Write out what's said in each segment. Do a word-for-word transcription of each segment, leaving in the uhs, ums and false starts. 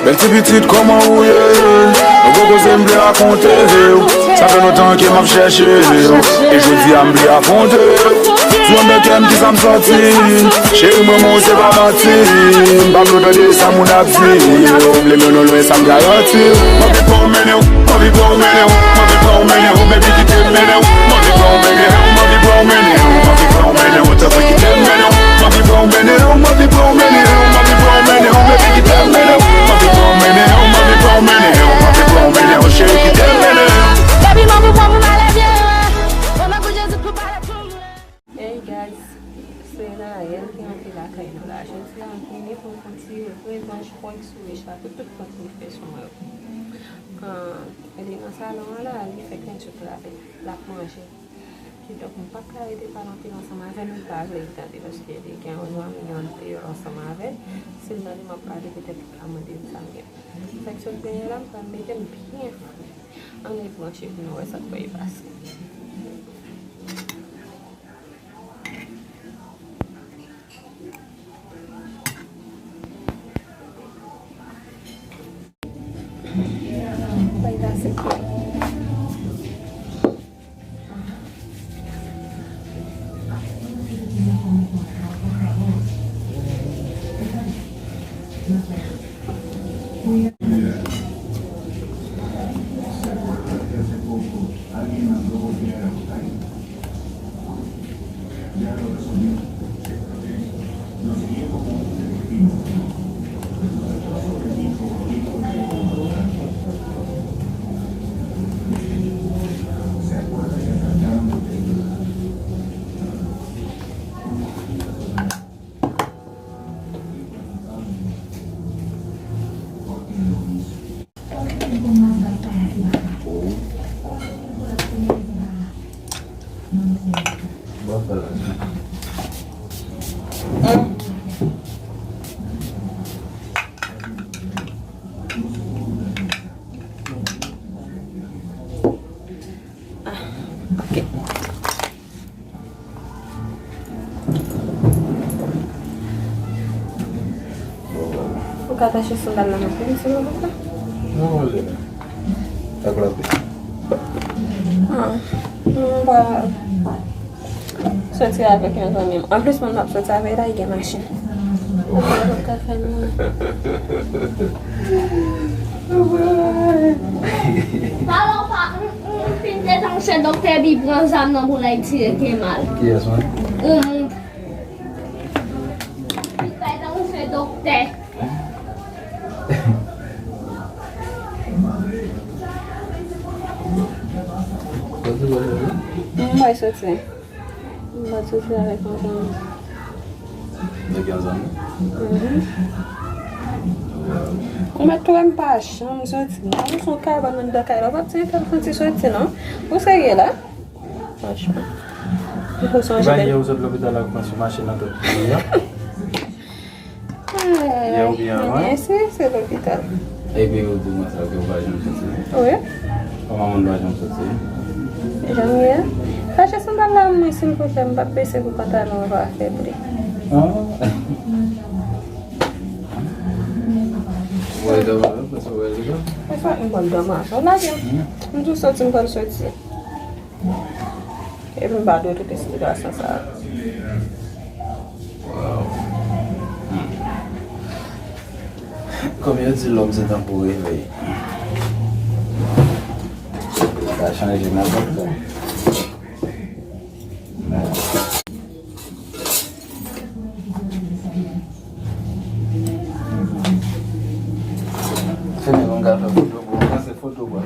Bèl ti pitit, kòman ou ye? Nou poko se m vle rakonte w. Sa fè lontan ke m ap chèche w. E jodi a m vle afwonte w. Sou anndan kè m ki sa m santi. Cheri mwen, mwen se pa manti. M pa vle w tande sa moun ap di. Ou vle mennen w lwen, sa m garanti. M anvi pran w mennen w. M anvi pran w mennen w. M anvi pran w mennen w. Baby, kite m mennen w. M anvi pran w mennen w. M anvi pran w mennen w. M anvi pran w mennen w. Tanpri, kite m mennen w. M anvi pran w mennen w. M anvi pran w mennen w. M anvi pran w mennen w. Baby, kite m mennen w. M anvi pran w mennen w. M anvi pran w mennen w. M anvi pran w mennen w. Cheri, kite m mennen w. Baby, m anvi pran w pou m ale byen. O non de Jezi, pou pale pou mwen. Hey guys, se Naël ki rantre lakay nou la. Jodi a, m vini pou m kontinye revanj prank sou Rich la, pou tout prank li fè sou mwen yo. Kan li nan salon an la, li fèk gen tout la, l ap manje. Kidonk, m p ap ka rete pale anpil ansanm avè l, m pa vle l tande, paske li gen yon zanmi l deyò ansanm avè l. Si l tande m ap pale, petèt li ka mande m sa m gen. Fèk sot benyen la, m pral mete m byen fou. Ann nou branche pou nou wè sa k pral pase. Bay la se kòy. Ah, ok. Ou ka tache sandal la nan pye m, silvouplè? Non, mwen vle. Ak lapli. Ah, m pral soti avèk yon zanmi m. Anplis, moun m ap soti avè l la, li gen machin. Ou pa ka fè l mwen. Talè w pa, m, m fin te tann se doktè Bi pran zam nan pou l al tire Kemal. Kiyès, mwen? Yon moun. Li bay tann se doktè. Soti, soti, soti. M bay soti. M pa t soti avèk yon zanmi. Avèk yon zanmi? Mhm. Ou mèt tou wè m pa janm soti. M pa bezwen yon kabann anndan kay la. Ou pa t soti, fè m soti soti non. Ou serye la? Franchman. Ou sonje lè. Epa yè ou sot lopital la ou pran sou machin nan tèt li a? Yè oubyen avan? Byen si, se lopital. Epi ou di mwen sa ke ou pa janm soti? Wi. Kòman moun pa janm soti? Janm ye. Tache sandal la mwen silvouplè, m p ap bese pou pantalon an pa afebli. Ah. Ou wè dòmi la, paske ou wè li la? Mwen sot, m pral dòmi avan. Lage m. M tou soti, m pral soti. Epi m pa dwe tout esplikasyon sa a. Wow. Hmm. Kòm yo di, lòm se tan pou reveye. Sa chanje nenpòt lè. Fini, nou ka fè foto pou mwen, se foto bò.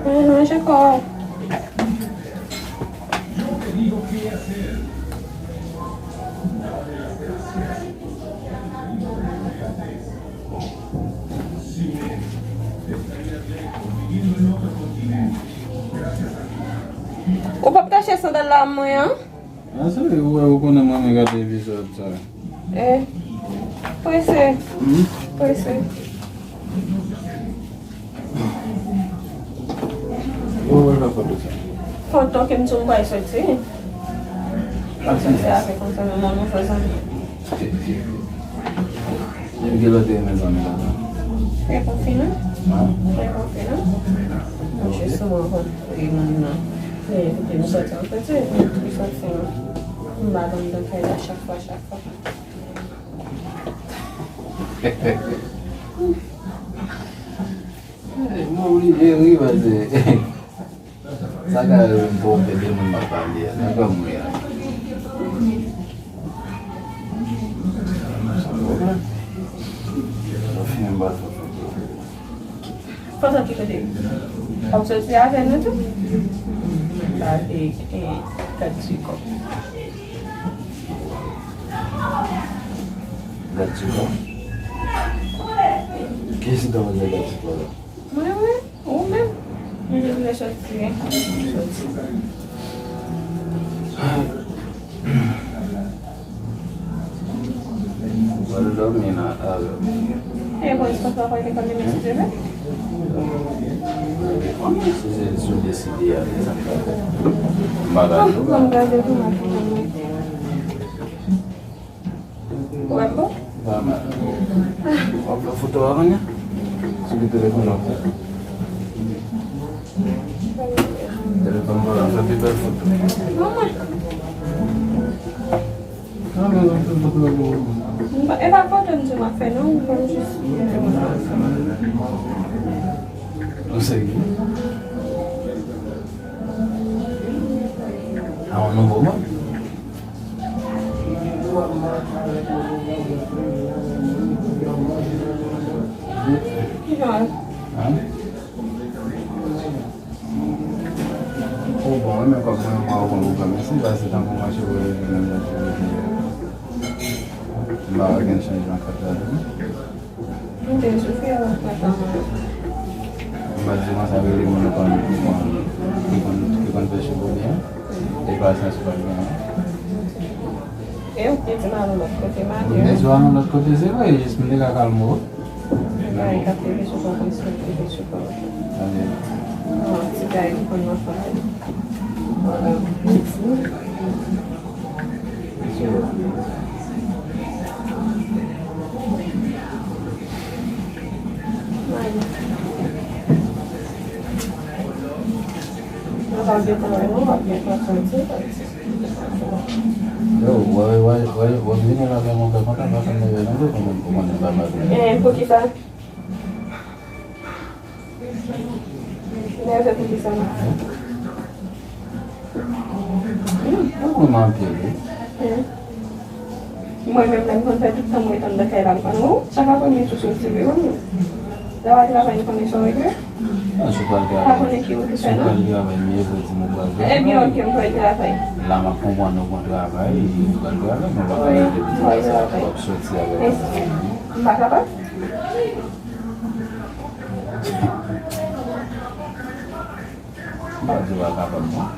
Mwen manje kò. Ou p ap tache sandal la mwen an? An, se ou wè, ou konnen mwen renmen gade epizòd sa. Eh, prese. Hmm? Prese. Ou wè la foto sa. Foto ke m di w m pral soti. Soti avèk yon zanmi, yon nouvo zanmi. Depi kilè w te renmen zanmi la? Trè konfinan. An? Trè konfinan. Mwen jis mwen kontre moun nan. Li envite m soti antre, se li ki soti. M ba l anndan kay la chak fwa, chak fwa. Mwen oblije ri, paske sa ka rive m twonpe de moun m ap pale a, nan kòm mwen an. Sa pwoblèm. Sa fini m pa twò fè pwoblèm. Pandan ki kote? W ap soti avè nou tou? Sa se, eh, gad ti kò. Gad ti kò? Kiyès ki ta mande gad ti kò la? Mwen, wi. Ou menm? Mwen te vle soti, wi. Soti. Ou pral dòmi nan avè m. E bon, se pa papa ki konn li menm si se vre? Si se sou deside a, se sa m ta fè. M pa ka di w. Bon, m gade tou, m ap fè mwen. Ou wè m bon? Pa mal. W ap fè foto a kounye a? Sou ki telefòn w ap fè? Telefòn mwen la fè pi bèl foto. Mwen, mwen. Ah, men nan fè foto la pou ou. M pa, e pa foto m di m ap fè, non, m konn jis. Ou serye? A yon nouvo mòd? Kijan? An? O bon, mwen menm kòb mwen, mwen ap pran pou granmesi, paske tankou mache pou leve nan lè pou leve. M pa wè gen chanjman k fèt ladan l. M te soufri avèk papa mwen. M pa di konsa rele moun yo konn, ki konn, ki konn fè cheve w byen. E pasyans ou pa t genyen. E ou te di m al yon lòt kote, m ale. M te di w al yon lòt kote, se vre, jis m te ka kalme w. Bagay k ap leve sou kò konsa, leve sou kò. Tande. Non, ti bagay ki konn nan fòt. Vwala. Mwen pa gen travay non, w ap gen tan soti. Yo, w ap vini la avè mwen fè kontan, paske m nève nan do, kòman ou konnen m pa mal. Eh, poukisa? Nève poukisa? Mwen anpil, wi. Mwen menm, lè m konn fè tout tan mwen ret anndan kay la, m konn, oh, chak apre midi ou soti, wi, mwen menm. Lè w al travay, m konnen sa w regle. Non, si w pral travay, si w pral travay, m ye pou di m ou pral travay. Ebyen, ok, m pral travay. La, m ap konprann ou pran travay, ou pral travay, men w pa ka rete pou di konsa, w ap soti avèk. M pa kapab. M pa di w pa kapab, non.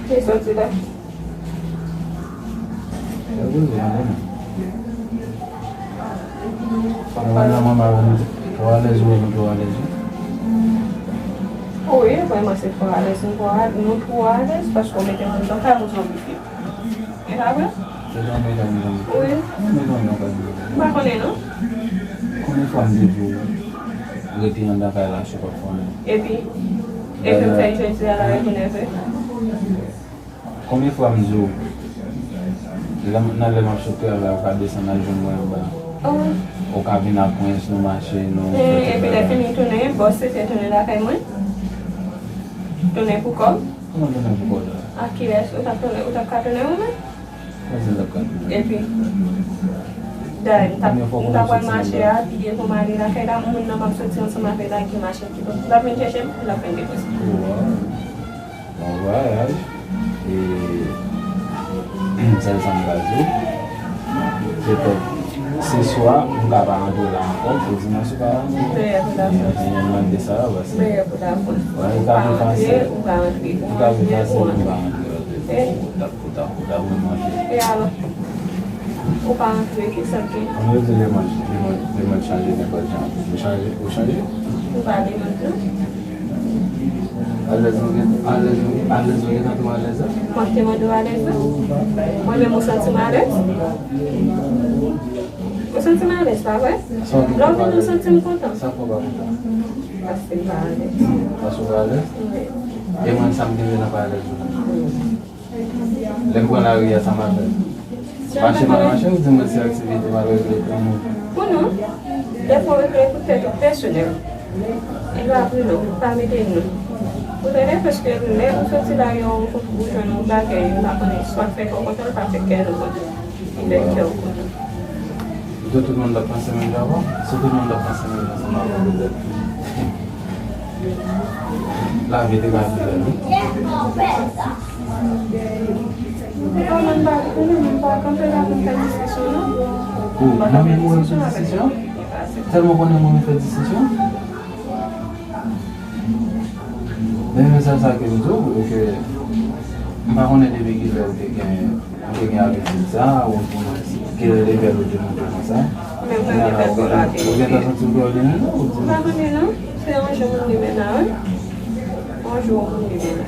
Ki soti la? Sa poze, mwen konnen. Mwen wè nan manman yo, nou twò alèz, ou wè nou twò alèz, wi. Wi, vrèman, se twò alèz, nou twò alèz, nou twò alèz, paske w mete nou anndan kay, nou twò bifye. E pa vre? Se jan mezanmi, mezanmi. Wi. Mezanmi, mezanmi. M pa konnen, non. Konbyen fwa m te di w rete anndan kay la, si w pa konnen? Epi, epi m fè l jodi a la, epi nève. Konbyen fwa m di w, lè m, nan lè m ap sot travay, ou ka desann al jwenn mwen anba. Oh. Ou ka vin ak Prince, nou mache, nou fè tout bagay. Epi lè fini tounen, bòs se te tounen lakay mwen. Tounen pou kò w. Kòman tounen pou kò w la? Ak kilès ou t ap tounen? Ou t ap ka tounen ou menm? Kòman sa l t ap ka tounen? Epi, dayè, m t ap, m t ap pral mache a, piye pou m ale lakay la, moun nan m ap soti ansanm avè l la, gen machin ki pou, l ap vin chèche m, l ap vin depoze m. Waw. Bon vwayaj. E, sèl sa m ka di w, se top. Se swa m ka pa rantre la ankò, pou dimanch ou pa rantre. Meyè pou lafòs. Mwen mande sa, paske. Meyè pou lafòs. Ou ka vin pase. Ou pa rantre, ou pa rantre. Ou ka vin pase, ou pa rantre. Ou ta, ou ta, ou ta manje. E alò? Ou pa rantre, ki sa k gen? Mwen di lemond, lemond, lemond chanje nenpòt jan. Ou chanje, ou chanje? Ou pa lemond, non? Alèz ou gen, alèz ou, alèz ou gentan tou alèz la? Mwen te mande w alèz la? Mwen menm ou santi m alèz? Ou santi m alèz, pa vre? Lè w vini, ou santi m kontan? Sa fè w pa kontan? Paske m pa alèz. Paske w pa alèz? Wi. E mwen, sa m genyen nan pa alèz ou? Lè m pran lari a, sa m ap fè? Mache m ap mache, ou di mwen se aktivite m ap regle pou nou. Pou nou, lè pou regle pou tèt ou pèsonèl. Li pa pou nou, pa mete nou. Ou tande, paske lè ou soti la, yon, ou jwenn yon bagay, ou pa konnen, swa fè kè w kontan, pa fè kè nou kontan. Li fè kè w kontan. Tout, tout moun t ap panse menm jan avè w? Si tout moun t ap panse menm jan, sa m ap fè petèt. Lavi te ka pi bèl, wi. Ou pa konn pa, ou menm ou pa kanpe la pou n fè diskisyon, non? Ou pa kanpe diskisyon avèk mwen. Tèlman konnen mwen fè diskisyon. Men, men sèl sa ke m di w, e ke m pa konnen depi kilè ou te gen, ou te gen abitid sa, ou, ou, ki levèl ou te monte konsa. Men mwen gen pèsonn la ke ou gentan santi w klè, ou gentan santi w klè, ou gentan santi w klè. M pa konnen non, se yon jou moun rive la, wi. Yon jou moun rive la.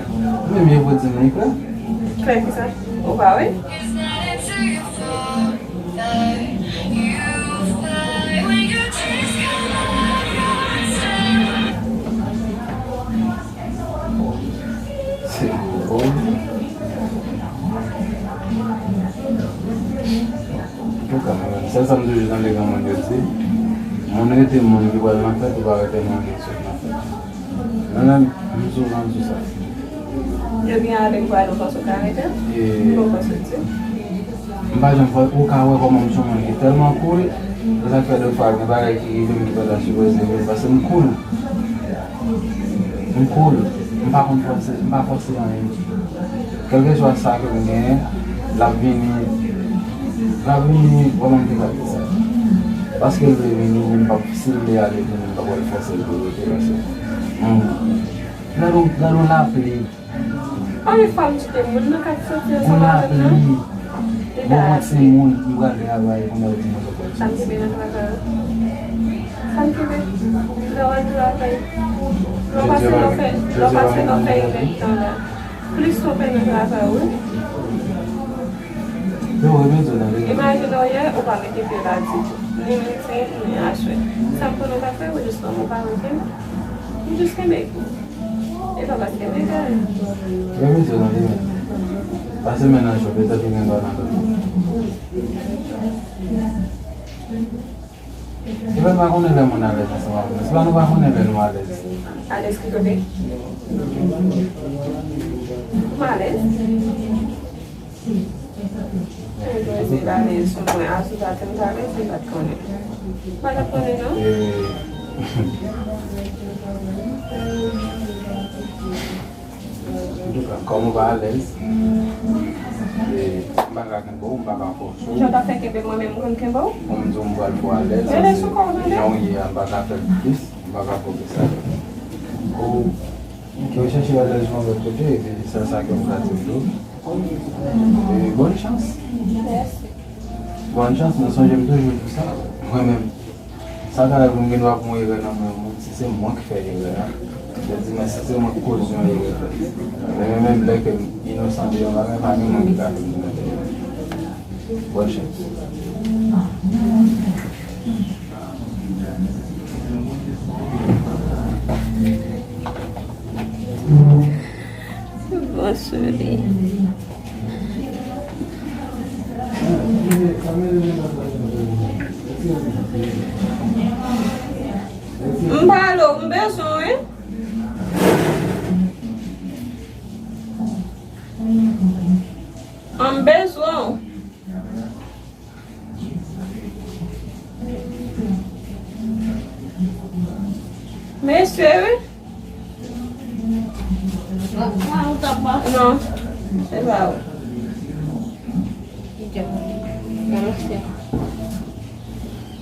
Men mye vo di m li klè. Klè ki sa? Ou pa wè? Se bon. Antouka, mwen menm, sèl sa m toujou tande granmoun yo di, moun rete moun ki pral nan fèt, ou pa rete moun ki sot nan fèt. Mwen menm, m souvan di sa. Depi avèk pral ou panse w ka rete? E m pa panse di. M pa janm fò, ou ka wè kòman m se yon moun ki tèlman cool, se sa k fè de fwa gen bagay ki rive m ki pa ta sipoze rive m, paske m cool. M cool. M pa konn fòse, m pa fòse anyen. Kèlkeswa sa ke m genyen, l ap vini, l ap vini, kòman m te ka di sa? Paske l vle vini, men m p ap, si l vle ale vini, m p ap al fòse l pou l rete, paske, hmm, gade yon, gade yon lapli. Anpil fwa m kite moun nan k ap soti ansanm avè m nan. Li pa bon, ti moun, m pral travay, kounye a ou di mwen sa pral. Sa m kenbe nan travay ou? Sa m kenbe? Lè w al travay, lè w pase nan fè, lè w pase nan fè inèdtan la. Plis w fè nan travay ou, wi. Yo, remèt yo nan. Imajine w yè, ou pa mete pye la ditou. Ni midi, ni aswè. Sa m konnen w ka fè, ou jis pran yon paran kenbe. Ou jis kenbe. E pa paske m egare. Mwen mete w nan limit. Pase men nan cho, petèt ou gen dwa nan dòmi. Epa nou pa konnen lè moun alèz ansanm avè nou. Se pa nou pa konnen lè nou alèz. Alèz ki kote? M alèz. Mwen te eseye pale sou mwen, Asou pa t pale, se pa t konnen. Pa t ap konnen, non. Antouka, kòm ou pa alèz, e, m pa ka kenbe w, m pa ka fòse w. Jan w ta fè kenbe m, mwen menm, m konn kenbe w. Kòm m di w, m pral fè w alèz, paske jan w ye a, m pa ka fè plis, m pa ka fè w plis alèz. Ou, ou chèche alèz yon lòt kote, epi se sa ke m ka di w tou. E, bòn chans. Mèsi. Bòn chans, mwen sonje m toujou di sa. Mwen menm, sa ta rive m gen dwa pou yon erè nan men yon moun, si se mwen ki fè erè a. Yo di mwen, si se mwen ki koz yon erè. Men mwen menm, lè ke m inosan de yon bagay, pa gen moun ki ka fè m komèt erè. Bòn chans. Bon sou li. M pale w, m bezwen w, wi. An m bezwen w. Mesye, wi. Non, se pa ou. Mesye.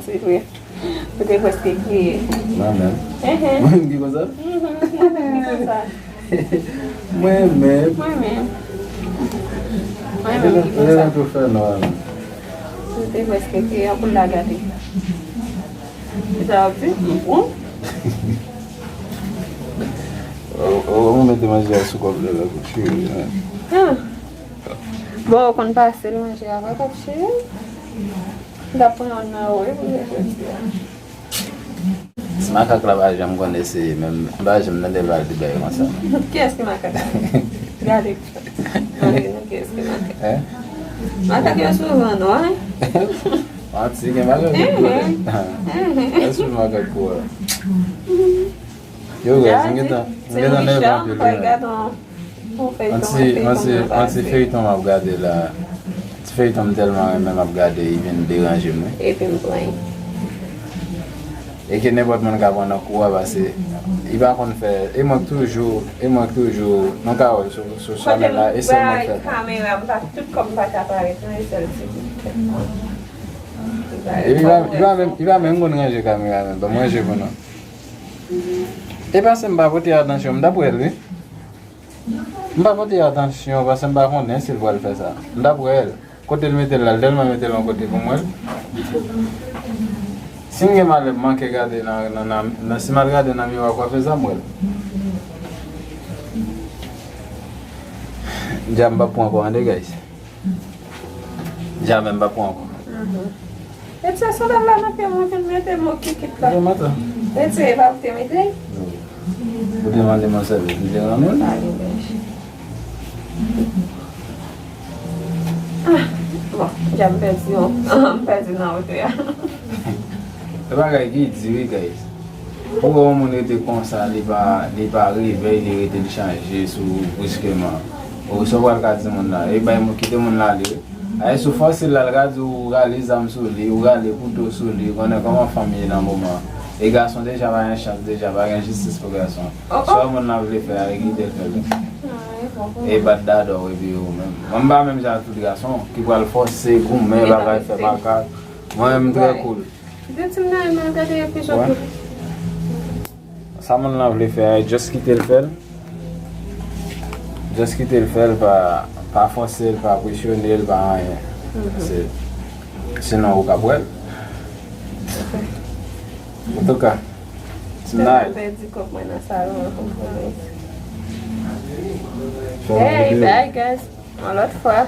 soti vre. Ou te prèske kriye. Mwen menm. Ehe. Mwen menm ki konsa? Mhm, mwen menm ki konsa. Mwen menm. Mwen menm. Mwen menm ki konsa. Lè nan tou fè nwa. Ou te prèske kriye, an pou l la gade. Sa w ap di? M pran. Ou, ou, ou mete manje a sou kòb la, la, pou cheri, hein. Ah. Bon, ou konn pase l manje a, pa kòb cheri. M t ap pran youn nan yo, wi, pou mwen jodi a. Ti makak la pa janm konn eseye, menm m pa janm tande l pral di bagay konsa. Kiyès ki makak la? Gade. Gade, non, kiyès ki makak? Hein? Makak yo souvan nwa, hein? Manti, gen makak ki koulè. Mhm. Mhm. Èske makak kou a? Yo, guys, m gentan, m gentan nève anpil, wi. Yon ti, yon ti, yon ti feyton m ap gade la. Ti feyton m tèlman renmen m ap gade, li vin deranje m, wi. Epi m pran. E ke nenpòt moun ka pran nan kou a, paske li pa konn fè, e mwen k toujou, e mwen k toujou, nou ka wè sou, sou chanèl la, e sèl mwen k fè. Kamera, m pa, tout kò m pa ka parèt, non, e sèl ti bout tèt mwen. E li pa, li pa menm, li pa menm konn ranje kamera, menm, ban m ranje pou nou. E paske m pa pote atansyon, m t ap wè l, wi. M pa pote atansyon, paske m pa konnen si l pral fè sa. M t ap wè l. Kote l mete l la, l tèlman mete l yon kote pou m wè l. Si m gen malè, m manke gade nan, nan, nan, nan, si m al gade nan miwa kwafe sa, m wè l. Dja m p ap pran ankò, tande, guys. Jamè m p ap pran ankò. Mhm. Retire sandal la nan pye mwen, vin mete m kikit la. Retire, pa ou te mete? Ou te mande mwen sèvis, m te renmen l. Ah, bon, dja m pèdi, m pèdi nan wotè a. Se bagay ki di, wi, guys. Ou wè yon moun rete konsa, li pa, li pa revèy, li rete, li chanje sou ou briskeman. Ou sa w pral ka di moun la, e bay moun, kite moun la ale, wi. Ayi, si w fòse l la, l ka di w rale zam sou li, ou rale kouto sou li, ou konnen kòman fanm ye nan moman. E gason deja pa gen chans, deja pa gen jistis pou gason. Si w wè moun la vle fè, ale kite l fè l. E bat dadò, epi ou menm. Mwen m pa menm jan ak tout gason ki pral fòse, goumen, bagay, fè makak. Mwen menm, m trè cool. Di ti m nan, nan gade epizòd Wè. Yo. Sa moun nan vle fè a, just kite l fè l. Just kite l fè l, pa, pa fòse l, pa presyone l, pa anyen. Se, sinon ou ka pran l. Antouka, Tèlman pèdi kòb mwen nan salon an, konprann. Hey, bye guys. Yon lòt fwa.